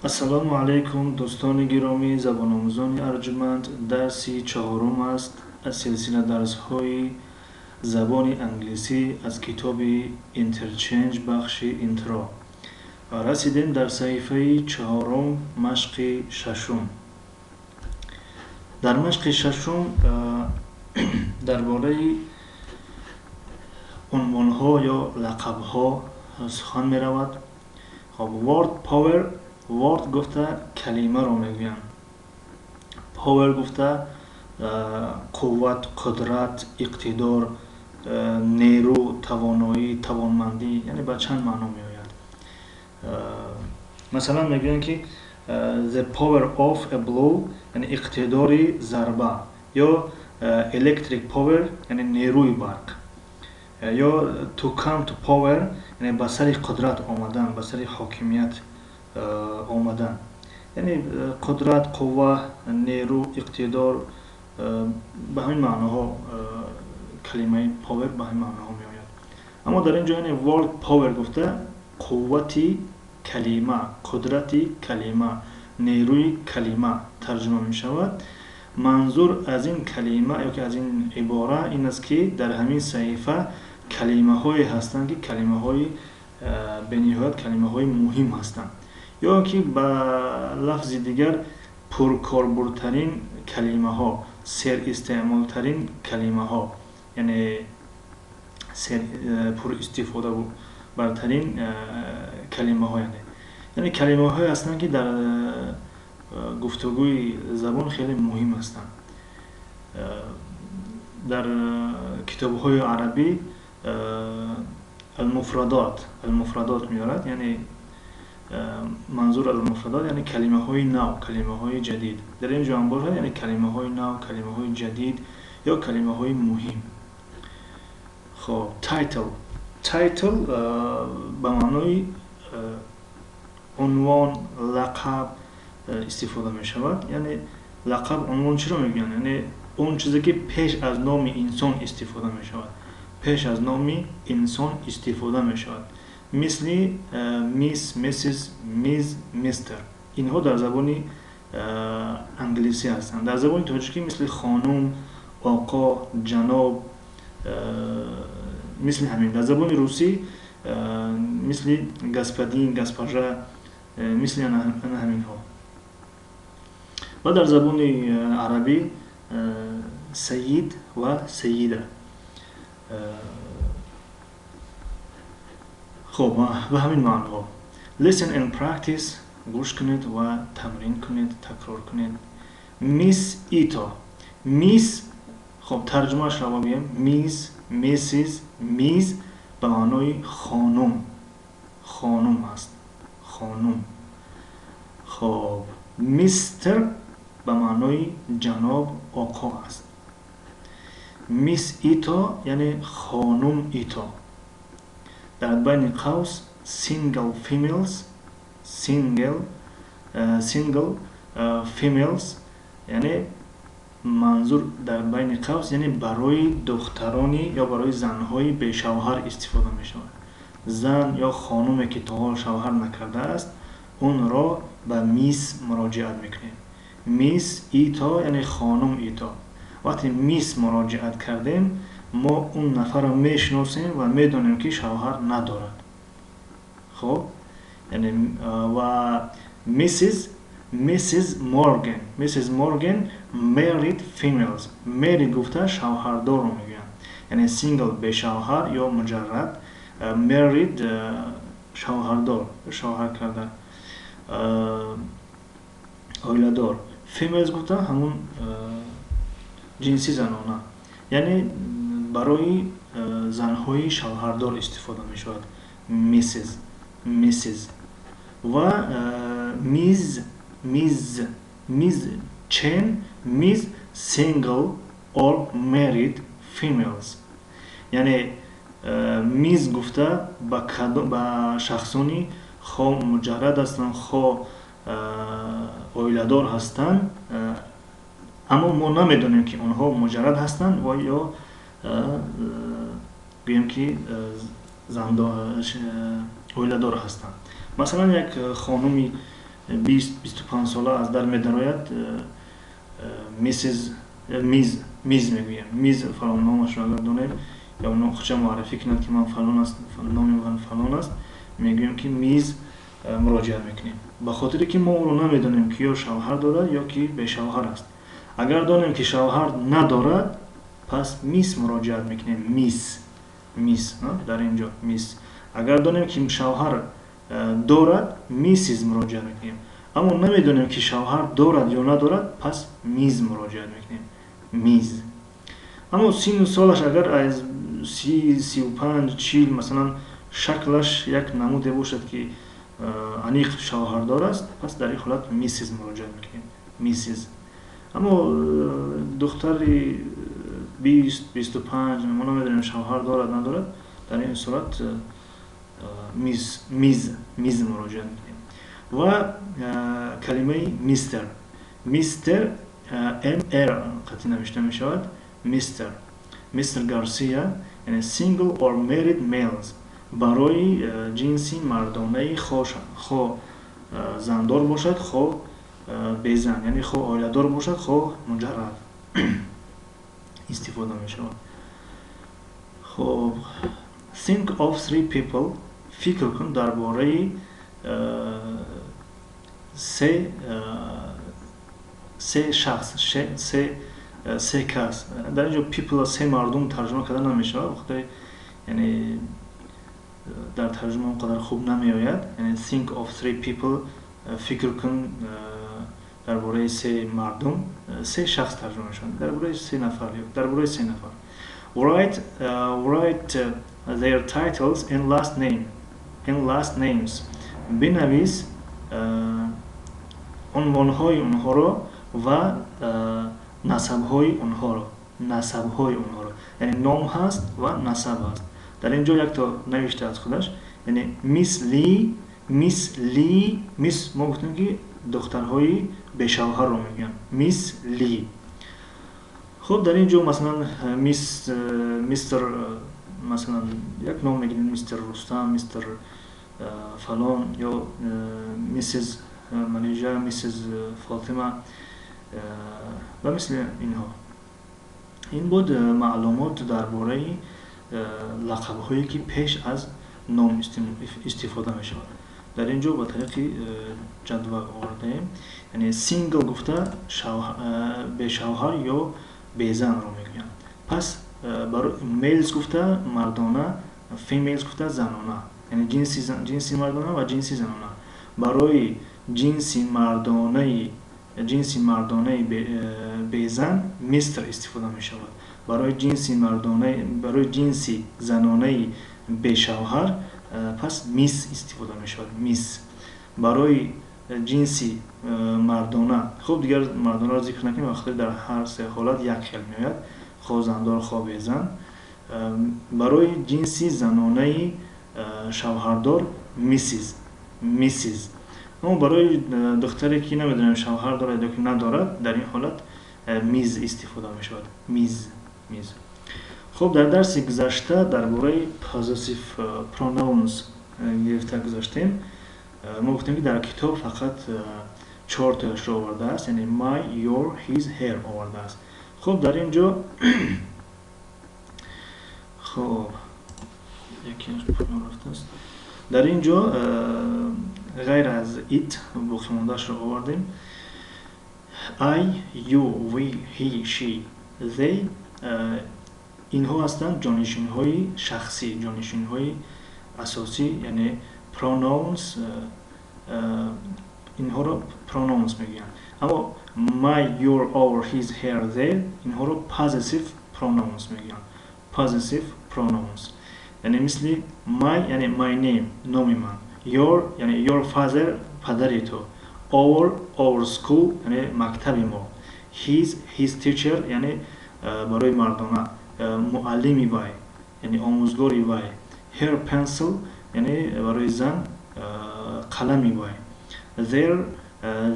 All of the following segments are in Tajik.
Ассалому алайкум, дӯстони гиромӣ, забономӯзони арҷманд. Дарси чаҳорум аст аз силсила дарсҳои забони англисӣ аз китоби Interchange, бахши Intro. Расидем дар саҳифаи чаҳорум, машқи шашум. Дар машқи шашум дар бораи унвонҳо ё лақабҳо сухан меравад. Хоб, word power. Word гуфта калимаро мегӯянд, power гуфта қувват, қудрат, иқтидор, нерӯ, тавоноӣ, тавонмандӣ, яъне ба чанд маъно меояд. Масалан, мегӯянд, ки the power of a blow, яъне иқтидори зарба, ё electric power, яъне нерӯи барқ, ё to come to power, яъне ба сари қудрат омадан, ба сари ҳокимият омадан. Яъне қудрат, қувва, нерӯ, иқтидор, ба ҳамин маъноҳо калимаи power ба ҳамин маъноҳо меояд. Аммо дар ин ҷо, яъне word power гуфта қуввати калима, қудрати калима, нерӯи калима тарҷума мешавад. Манзур аз ин калима ё ки аз ин ибора ин аст, ки дар ҳамин саҳифа калимаҳое ҳастанд, ки калимаҳои бениҳоят калимаҳои муҳим ҳастанд, ё ки ба лафзи дигар пуркорбурдтарин калимаҳо, серистеъмолтарин калимаҳо, яъне пуристифодабартарин калимаҳо, яъне калимаҳое ҳастанд, ки дар гуфтугӯи забон хеле муҳим ҳастанд. Дар китобҳои арабӣ المفردات، المفردات меорад, яъне манзур аз المفردات яъне калимаҳои нав, калимаҳои ҷадид. Дар ин ҷо ҳам бошад, яъне калимаҳои нав, калимаҳои ҷадид ё калимаҳои муҳим. Хоб, title. Title ба маънои унвон, лақаб истифода мешавад. Яъне лақаб, унвон чиро мегӯянд? Яъне он чизе, ки пеш аз номи инсон истифода мешавад, пеш аз номи инсон истифода мешавад, мисли Miss, Mrs, Ms, Mister. Инҳо дар забони англисӣ ҳастанд. Дар забони тоҷикӣ мисли хонум, оқо, ҷаноб, мисли ҳамин. Дар забони русӣ мисли господин, госпожа, мисли ана ҳаминҳо. Ва дар забони арабӣ سيد ва سيدة. Хуб, ба ҳамин маъноҳо. Listen and practice. Гӯш кунед ва тамрин кунед, такрор кунед. Miss Ито, Miss. Хоб, тарҷумаашро бигӯем: Miss, Mrs, Ms ба маънои хонум, хонум аст, хонум. Хоб, Mister ба маънои ҷаноб, оқо аст. Miss Ито, яъне хонум Ито. Дар байни қавс single females, single, single females, яъне манзур дар байни қавс, яъне барои духтарони ё барои занҳои бешавҳар истифода мешавад. Зан ё хонуме, ки то ҳол шавҳар накардааст, онро ба Miss муроҷиат мекунем. Miss Ито, яъне хонум Ито. Вақте Miss муроҷиат кардем, мо он нафарро мешиносем ва медонем, ки шавҳар надорад. Хоб, яъне ва Mrs, Mrs Morgan, Mrs Morgan married females. Married гуфта шавҳардорро мегӯянд, яъне single бешавҳар ё муҷаррад, married шавҳардор, шавҳар карда, оиладор. Females гуфта ҳамун ҷинси занона, яъне барои занҳои шавҳардор истифода мешавад Mrs, Mrs. Ва Ms, Ms, Ms Chen, Ms single or married females. Яъне Ms гуфта ба шахсони хо муҷаррад ҳастанд, хо оиладор ҳастанд, аммо мо намедонем, ки онҳо муҷаррад ҳастанд ва ё гӯем, ки оиладор ҳастанд. Масалан, як хонуми 20-25 сола аз дар медарояд, Mrs, Ms, Ms мегӯем. Ms фалон, номашро агар донем ё худша муаррифӣ кунад, ки ман фалон аст, номи ман фалон аст, мегӯем, ки Ms муроҷиат мекунем, ба хотире ки мо ӯро намедонем, ки ё шавҳар дорад, ё ки бешавҳар аст. Агар донем, ки шавҳар надорад, пас Miss муроҷиат мекунем, Miss, Miss дар ин ҷо Miss. Агар донем, ки шавҳар дорад, Mrs муроҷиат мекунем. Аммо намедонем, ки шавҳар дорад ё надорад, пас Ms муроҷиат мекунем, Ms. Аммо сину солаш агар аз 30, 35, 40, масалан, шаклаш як намуде бошад, ки аниқ шавҳардор аст, пас дар ин ҳолат Mrs муроҷиат мекунем, Mrs. Аммо духтари 20, 25, мо намедонем, шавҳар дорад, надорад, дар ин сурат Miss, Ms, Ms муроҷиат мекунем. Ва калимаи Mister, Mister, MR қатъи навишта мешавад, Mister, Mister Гарсия, яъне single or married males, барои ҷинси мардонаи хо зандор бошад, хо безан, яъне хо оиладор бошад, хо муҷаррад истифода мешавад. Хоб, think of three people, фикр кун дар бораи се шахс, се кас. Дар ин ҷо people се мардум тарҷума карда намешавад, бахотири яъне дар тарҷума он қадар хуб намеояд. Яъне think of three people, фикр кун дар бораи се мардум, се шахс тарҷума мешавад, дар бораи се нафар, дар бораи се нафар. Write their titles and last name and last names, бинавис унвонҳои онҳоро ва насабҳои онҳоро, яъне ном ҳаст ва насаб ҳаст. Дар ин ҷо якто навиштааст худаш, яъне Miss Ли, Miss Ли. Miss мо гуфтем, ки духтарҳои бешавҳарро мегӯянд, Miss Ли. Хуб, дар ин ҷо масалан Miss, Mister, масалан, як ном мегирем, Mister Рустам, Mister фалон ё Mrs Манижа, Mrs Фотима ва мисли инҳо. Ин буд маълумот дар бораи лақабҳое, ки пеш аз ном истифода мешавад. Дар ин ҷо ба тариқи ҷадвал овардаем. Яъне single гуфта бешавҳар ё безанро мегӯянд. Пас males гуфта мардона, females гуфта занона, яъне ҷинси мардона ва ҷинси занона. Барои ҷинси мардонаи безан Mister истифода мешавад. Барои ҷинси занонаи бешавҳар пас Miss истифода мешавад, Miss. Барои ҷинси мардона, хуб, дигар мардонаро зикр накунем, вақте дар ҳар се ҳолат як хел меояд, хо зандор, хо безан. Барои ҷинси занонаи шавҳардор Mrs, Mrs. Аммо барои духтаре, ки намедонем, шавҳар дорад ё ки надорад, дар ин ҳолат Ms истифода мешавад, Ms, Ms. Хуб, дар дарси гузашта дар бораи possessive pronouns гирифта гузаштем. Мо гуфтем, ки дар китоб фақат чортояшро овардааст, яъне my, your, his, her овардааст. Хуб, дар ин ҷо, хуб, якеаш рафтааст. Дар ин ҷо ғайр аз it боқимондаашро овардем. I, you, we, he, she, they, инҳо ҳастанд ҷонишинҳои шахсӣ, ҷонишинҳои асосӣ, яъне pronouns, инҳоро pronouns мегӯянд. Аммо my, your, our, his, her, their, инҳоро possessive pronouns мегӯянд, possessive pronouns, яъне мисли my, яъне my name, номи ман, your, яъне your father, падари ту, our, our school, яъне мактаби мо, his, his teacher, яъне барои мардона муаллими вай, яъне омӯзгори вай, her pencil, яъне барои зан қалами вай, their,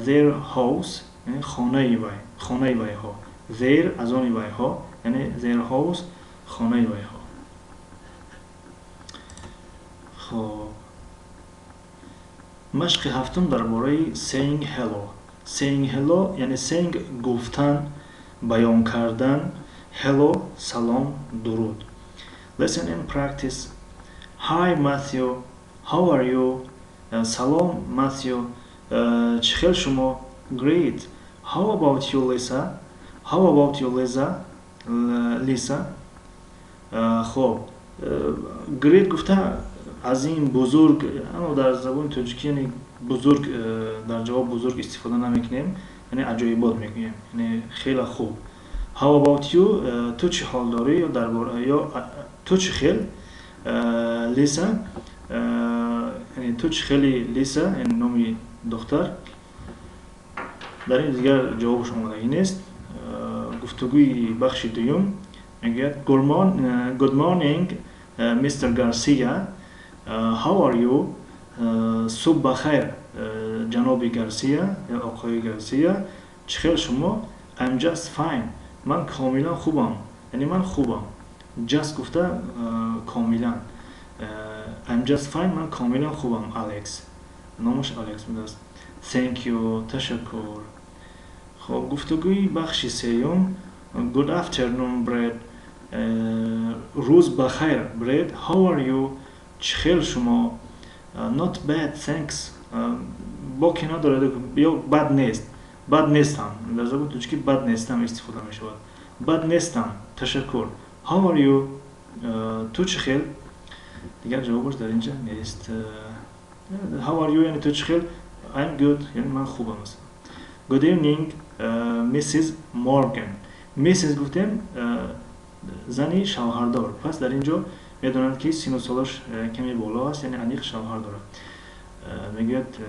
their house, яъне хонаи вай, хонаи вайҳо, their аз они вайҳо, яъне their house, хонаи вайҳо. Хоб. Машқи ҳафтум дар бораи saying hello. Saying hello, яъне saying гуфтан, баён кардан, hello салом, дуруд. Listen and practice. Hi, Matthew, how are you? Салом, Matthew, чӣ хел шумо? Great, how about you, Lisa? How about you, Lisa? Lisa. Хоб, great гуфта азим, бузург, аммо дар забони тоҷикӣ, яъне бузург, дар ҷавоб бузург истифода намекунем, яъне аҷоибот мегӯем, яъне хеле хуб. How about you, ту чӣ ҳол дорӣ ё дар бора ё ту чӣ хел, Лиса, яъне ту чӣ хели, Лиса, яъне номи духтар. Дар ин дигар ҷавобаш омодагӣ нест. Гуфтугӯи бахши дуюм мегӯяд: Good morning, Mr. Garcia, how are you? Субҳ бахайр, ҷаноби Гарсия ё оқои Гарсия, чӣ хел шумо? I'm just fine, ман комилан хубам, яъне ман хубам. Just гуфта комилан. I'm just fine, ман комилан хубам. Алекс, номаш Алекс будааст. Thank you, ташаккур. Хоб, гуфтугӯи бахши сеюм: Good afternoon, Brad, рӯз бахайр, Бред. How are you? Чӣ хел шумо? Not bad, thanks, боке надорад ё бад нест, бад нестам. Дар забони тоҷикӣ бад нестам истифода мешавад. Бад нестам, ташаккур. How are you? Ту чӣ хел? Дигар ҷавобаш дар инҷа нест. How are you, яъне ту чӣ хел? I'm good, яъне ман хубам. Масалан, good evening, Mrs. Morgan. Mrs. гуфтем, зани шавҳардор. Пас дар ин ҷо медонанд, ки сину солаш каме боло аст, яъне аниқ шавҳар дорад. Мегӯяд: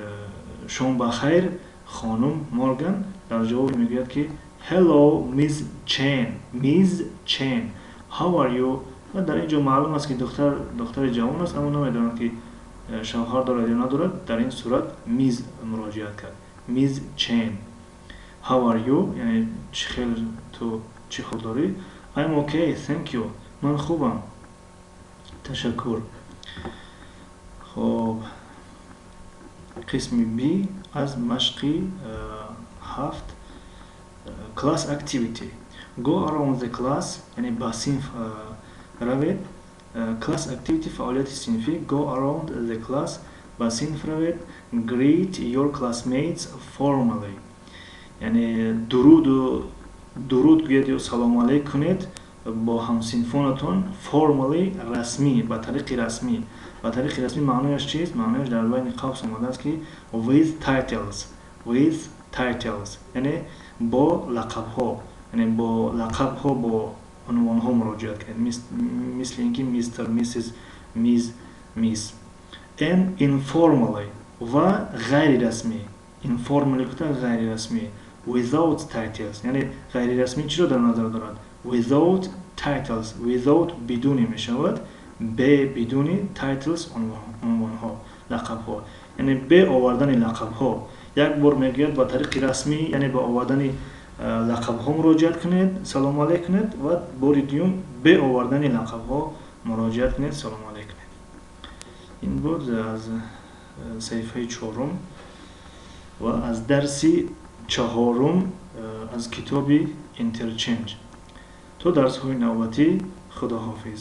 шом ба хайр, хонум Морган. Дар ҷавоб мегӯяд, ки hello, Miss Chen. Miss Chen, how are you? Ва дар ин ҷо маълум аст, ки духтар духтари ҷавон аст, аммо намедонанд, ки шавҳар дорад ё надорад. Дар ин сурат Miss муроҷиат кард. Miss Chen, how are you? Яъне чӣ хел ту, чӣ ҳол дорӣ? I'm okay, thank you, ман хубам, ташаккур. Хоб, қисми б аз машқи ҳафт. Class activity. Go around the class, яъне ба синф равед. Class activity, фаъолияти синфӣ. Go around the class, ба синф равед. Greet your classmates formally, яъне дуруд гӯед ё салому алейк кунед бо ҳамсинфонатон. Formally, расмӣ, ба тариқи расмӣ. Ба тариқи расмӣ маънояш чист? Маънояш дар байни қавс омадааст, ки with titles. With titles, яъне бо лақабҳо, яъне бо лақабҳо, бо унвонҳо муроҷиат кунед, мисли ин ки Mr., Mrs., Ms., Miss. And informally, ва ғайрирасмӣ. Informally гуфта ғайрирасмӣ. Without titles, яъне ғайрирасмӣ чиро дар назар дорад? Without titles. Without бидуни мешавад, бе, бидуни, titles унвонҳо, лақабҳо, яъне бе овардани лақабҳо. Як бор мегӯяд, ба тариқи расмӣ, яъне ба овардани лақабҳо муроҷиат кунед, салому алейк кунед, ва бори дуюм бе овардани лақабҳо муроҷиат кунед, салому алейк кунед. Ин буд аз саҳифаи чорум ва аз дарси чаҳорум аз китоби Interchange. То дарсҳои навбатӣ, худоҳофиз.